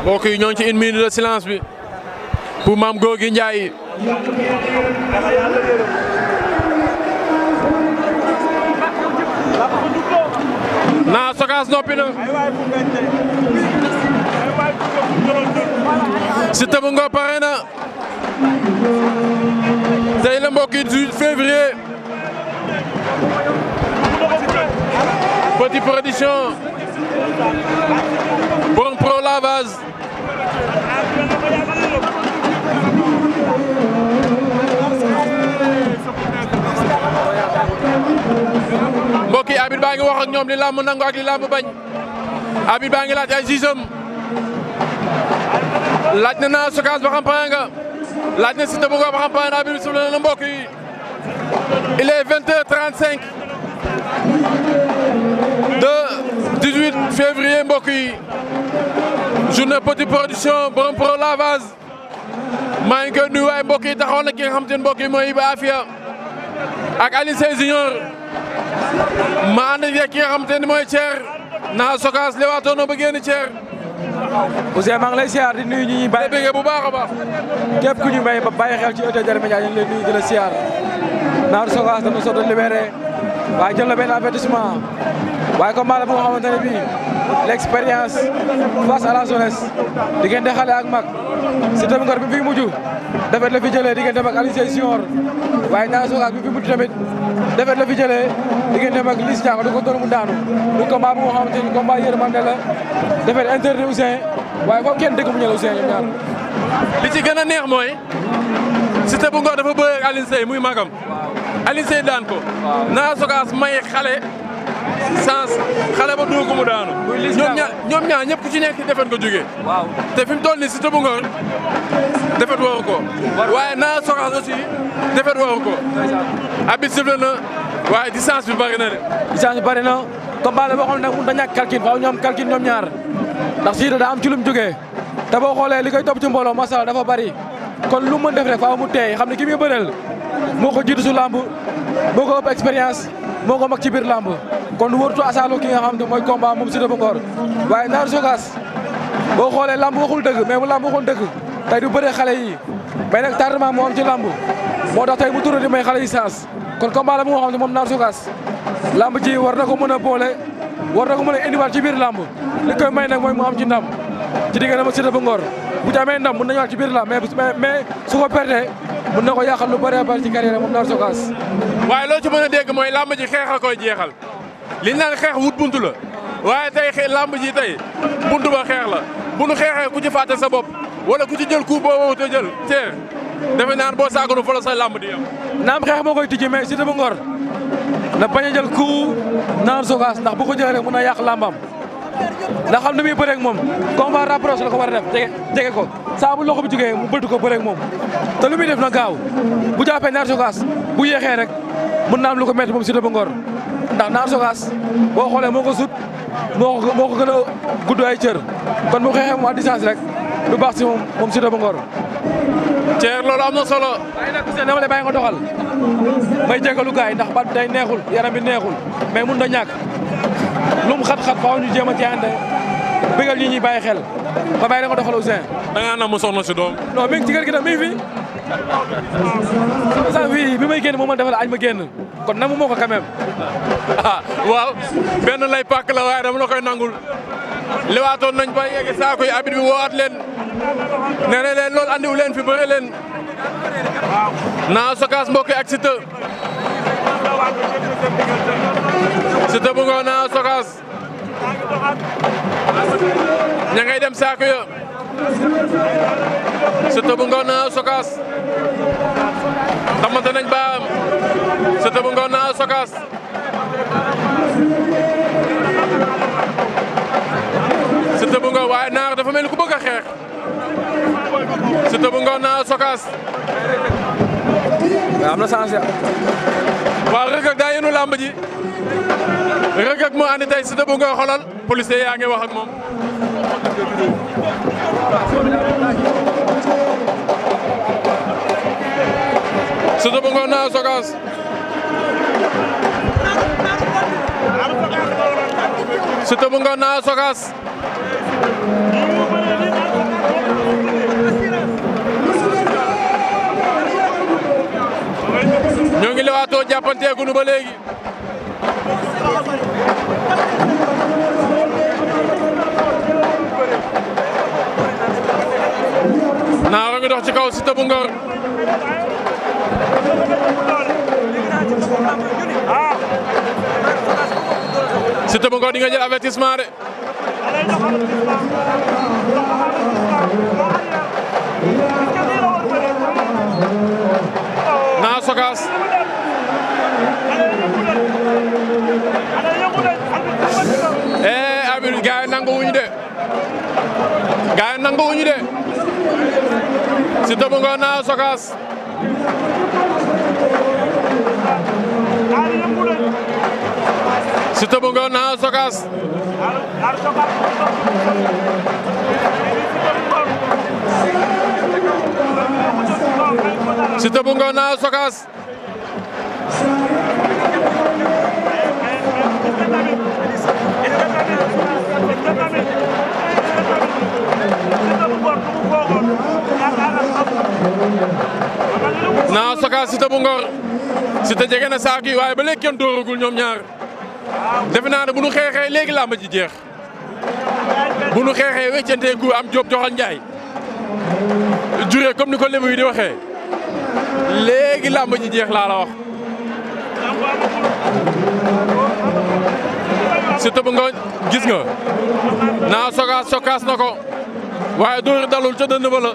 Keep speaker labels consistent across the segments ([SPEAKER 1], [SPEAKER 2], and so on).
[SPEAKER 1] mbokk yi ñoo ngi ci 1 minute de silence bi pour Mame Gorgui Ndiaye. Naa Sogas noppi na. Siteu bu Ngor pare na. tey la mbokk yi 18 février. Petit Production. borom pro lavage. mbokk yi arbitre baa ngi wax ak ñoom li làmb nangu ak li làmb bañ. arbitre baa ngi laaj ay siisam. laaj na Naa Sogas ba xam pare nga. laaj na Siteu bu Ngor ba xam pare na arbitre bi sifflé na mbokk yi. il est 20h35 de 18 février mbokk yi. journée Petit Production borom pro lavage. maa ngi koy nuyu waaye mbokk yi taxaw na ki nga xam te ne mbokk yi mooy Iba Afia ak Alioune Seye Junior. ma ànd ak ki nga xam te ne mooy Thier. Naa Sogas lewaatoo na ba génn Thier.
[SPEAKER 2] Ousseyn maa ngi lay siyaar di nuyu ñi ñuy bàyyi
[SPEAKER 1] bu baax a baax.
[SPEAKER 2] képp ku ñu may ba bàyyi xel ci ETV Diarra Média ñu ngi lay nuyu di la siyaar. Naa Sogas dama soog a libéré waaye jël na benn avertissement waaye combat la bu nga xamante ne bii l'expérience face à la jeunesse diggante xale ak mag Siteu bu Ngor bi fi mujj defet la fi jëlee diggante mag Alioune Seye Junior waaye Naa Sogas bi fi mujj tamit defet la fi jëlee diggante mag Liss Ndiago du ko doon mu daanu du combat bu nga xamante ni combat yërmande la defet interdit Ousseyn waaye foofu kenn dëgg mu ñëw Ousseyn ñoom ñaar.
[SPEAKER 1] li ci gën a neex mooy Siteu bu Ngor dafa bëre ak Alioune Seye muy magam. Alioune Seye daan ko. Naa Sogas may xale sans xale ba dugg mu daanu. ñoom ñaar ñëpp ku ci nekk defet ko jógee.
[SPEAKER 2] waaw
[SPEAKER 1] te fi mu toll nii Siteu bu Ngor defet waru ko. waaye Naa Sogas aussi defet waru ko. abit sifflé na waaye distance bi bari na de.
[SPEAKER 2] distance bi bari na combat la boo xam ne nag mënut a ñàkk calcul faaw ñoom calcul ñoom ñaar ndax Siteu daa am ci lu mu jógee te boo xoolee li koy topp ci mbooloo masala dafa bari kon lu mu mën def rek faaw mu teey xam ne ki muy bëreel moo ko jiitu su lamb moo ko ëpp expérience moo ko mag ci biir lamb kon wërtu asaalu ki nga xam ne mooy combat moom Siteu bu Ngor waaye Naa Sogas boo xoolee lamb waxul dëgg mais bu lamb waxul dëgg tey du bëree xale yi mais nag tardement moo am ci lamb moo tax tey mu tourné di may xale yi sens kon combat la bu nga xam ne moom Naa Sogas lamb ji war na ko mën a boole war na ko mën a indiwaat ci biir lamb li koy may nag mooy mu am ci ndam ci diggante ma Siteu bu Ngor bu ci amee ndam mën nañu wax ci biir lamb mais su ko perdee mën na ko yàqal lu bëree bëri ci carrière moom Naa Sogas.
[SPEAKER 1] waaye loo ci mën a dégg mooy lamb ji xeex a koy jeexal li ñu naan xeex wut buntu la waaye tey lamb ji tey buntu ba xeex la bu nu xeexee ku ci fàtte sa bopp wala ku ci jël coup boo te jël Thier defe naan boo saaganu fa la sa lamb di yam.
[SPEAKER 2] naam xeex moo koy tijji mais Siteu bu Ngor na bañ a jël coup Naa Sogas ndax bu ko jëlee rek mën na yàq lambam ndax xam ni muy bëreeg moom combat rapproché la ko war a def jege ko saa bu loxo bi jógee mu bëtt ko bëreeg moom te lu muy def na gaaw bu jàppee Naa Sogas bu yéexee rek mën na am lu ko métti moom Siteu bu Ngor ndax Naa Sogas boo xoolee moo ko sut moo ko gën a gudd ay cër kon bu xeexee moom à distance rek du baax si moom Siteu bu Ngor.
[SPEAKER 1] Thier loolu am na solo.
[SPEAKER 2] waaye nag Ousseyn dama lay bàyyi nga doxal may jégalu gars yi ndax bat day neexul yaram bi neexul mais mun na ñàkk lu mu xat-xat faaw ñu jéem a jaayante bëggal ñi ñuy bàyyi xel ma bàyyi la nga doxal Ousseyn.
[SPEAKER 1] da ngaa na mu soxna si doom.
[SPEAKER 2] non mi ngi ci kër gi nag mi ngi fi sax fii bi may génn moom ma defal añ ma génn kon namu moo ko quand même.
[SPEAKER 1] waaw benn lay pàkk la waaye dama la koy nangul lewaatoon nañ ba yegg saako yi abit bi woowaat leen nee na leen loolu andiwu leen fi bëre leen Naa Sogas mbokk ak Siteu bu Ngor Naa Sogas ña ngay dem saako ya Siteu bu Ngor Naa Sogas xamante nañ baam Siteu bu Ngor Naa Sogas Siteu bu Ngor waaye Naar dafa mel ni ku bëgg a xeex Siteu bu Ngor Naa Sogas
[SPEAKER 2] am na chance.
[SPEAKER 1] waaw Reug Reug daa yenu làmb ji Reug Reug moo andi tey Siteu bu Ngor xolal policier yaa ngi wax ak moom. Siteu bu Ngor Naa Sogas Siteu bu Ngor Naaru Sogas ñoo ngi lewaatoo jàppanteegunu ba léegi Naaru ngi dox ci kaw Siteu bu Ngor Siteu bu Ngor di nga jël avertissement de Naaru Sogas abir gaay yi nanguwuñu de gaay yi nanguwuñu de Siteu bu Ngor Naaru Sogas Siteu bu Ngor Naaru Sogas Siteu bu Ngor Naaru Sogas Naaru Sogas Siteu bu Ngor Siteu jege na saako yi waaye ba léegi kenn dóoragul ñoom ñaar defe naa ne bu nu xeexee léegi làmb ji jeex bu nu xeexee weccante gu am Jóob joxal Njaay juree comme ni ko lébu yi di waxee léegi làmb ji jeex laa la wax. Siteu bu Ngor gis nga Naaru Sogas sokkaas na ko waaye dóor dalul ca dënn ba la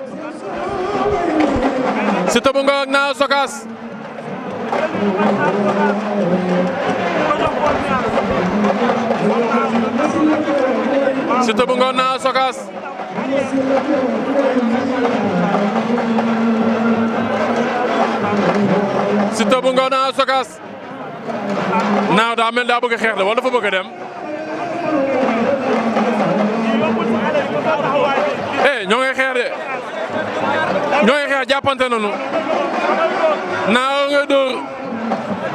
[SPEAKER 1] Siteu bu Ngor ak Naaru Sogas Siteu bu Ngor Naaru Sogas Siteu bu Ngor Naaru Sogas naaw daa mel daa bëgg a xeex de wala dafa bëgg a dem ñoo ngi xeex de ñoo ngi xeex jàppante nañu Naaru ngay dóor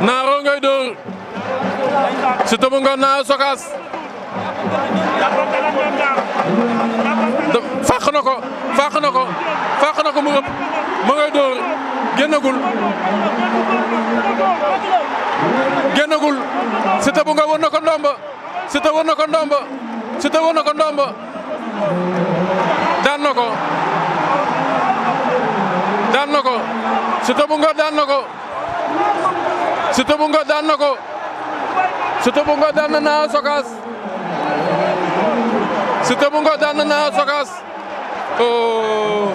[SPEAKER 1] Naaru ngay dóor Siteu bu Ngor Naaru Sogas fàq na ko fàq na ko fàq na ko mu ëpp ma ngay dóor génnagul génnagul Siteu bu Ngor war na ko ndomba Siteu war na ko ndomba Siteu war na ko ndomba daan na ko daan na ko Siteu bu Ngor daan na ko Siteu bu Ngor daan na ko Siteu bu Ngor daan na Naaru Sogas Siteu bu Ngor daan na Naaru Sogas oh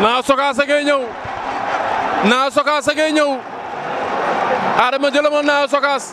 [SPEAKER 1] Naaru Sogas a ngay ñëw Naaru Sogas a ngay ñëw Adama jël ma Naaru Sogas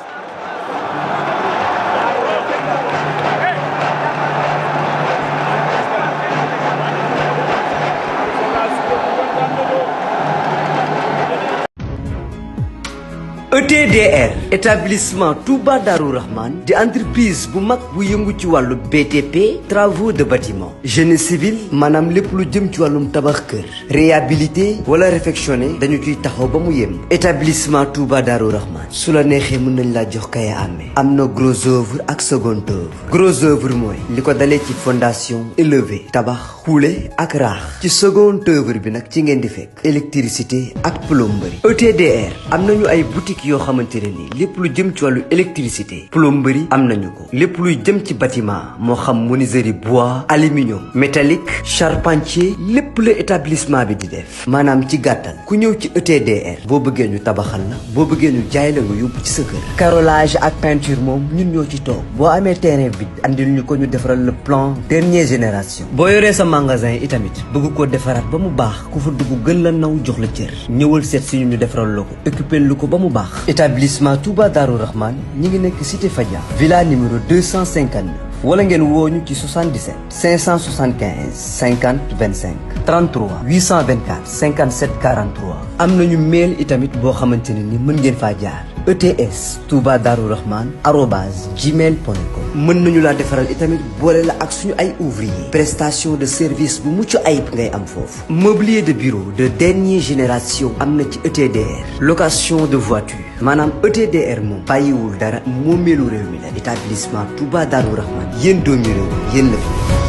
[SPEAKER 3] ETDR établissement Touba Darou Rahman di entreprise bu mag bu yëngu ci wàllu BTP travaux de bâtiment génie civil maanaam lépp lu jëm ci wàllum tabax kër réhabilité wala réfectionné dañu ciy taxaw ba mu yem établissement Touba Darou Rahman su la neexee mën nañ laa jox kaya amee am na gros œuvre ak second œuvre gros œuvre mooy li ko dalee ci fondation élevé tabax xuule ak raax ci second œuvre bi nag ci ngeen di fekk électricité ak plomberie ETDR am nañu ay boutique yoo xamante ne nii lépp lu jëm ci wàllu électricité plomberie am nañu ko lépp luy jëm ci bâtiment moo xam menuiserie bois aluminium métallique charpentier lépp la établissement bi di def maanaam ci gàttal ku ñëw ci ETDR boo bëggee ñu tabaxal la boo bëggee ñu jaay la nga yóbbu ci sa kër carrelage ak peinture moom ñun ñoo ci toog boo amee terrain vide andil ñu ko ñu defaral le plan dernière génération boo yoree sa magasin itamit bëgg koo defaraat ba mu baax ku fa dugg gën la naw jox la cër ñëwal seet si ñu defaral la ko occupé lu ko ba mu baax établissement Touba Darou Rahman ñi ngi nekk cité Fadia villa numéro 259 wala ngeen woo ñu ci 77 575 50 25 33 824 57 43 am nañu mail itamit boo xamante ne ni mën ngeen faa jaar ETS Touba Darou Rahman @gmail.com mën nañu laa defaral itamit boole la ak suñu ay ouvrier prestation de service bu mucc ayib ngay am foofu mobilier de bureau de dernière génération am na ci ETDR location de voiture maanaam ETDR moom bàyyiwul dara moomeelu réew mi la établissement Touba Darou Rahman yéen doomi réew yéen la fi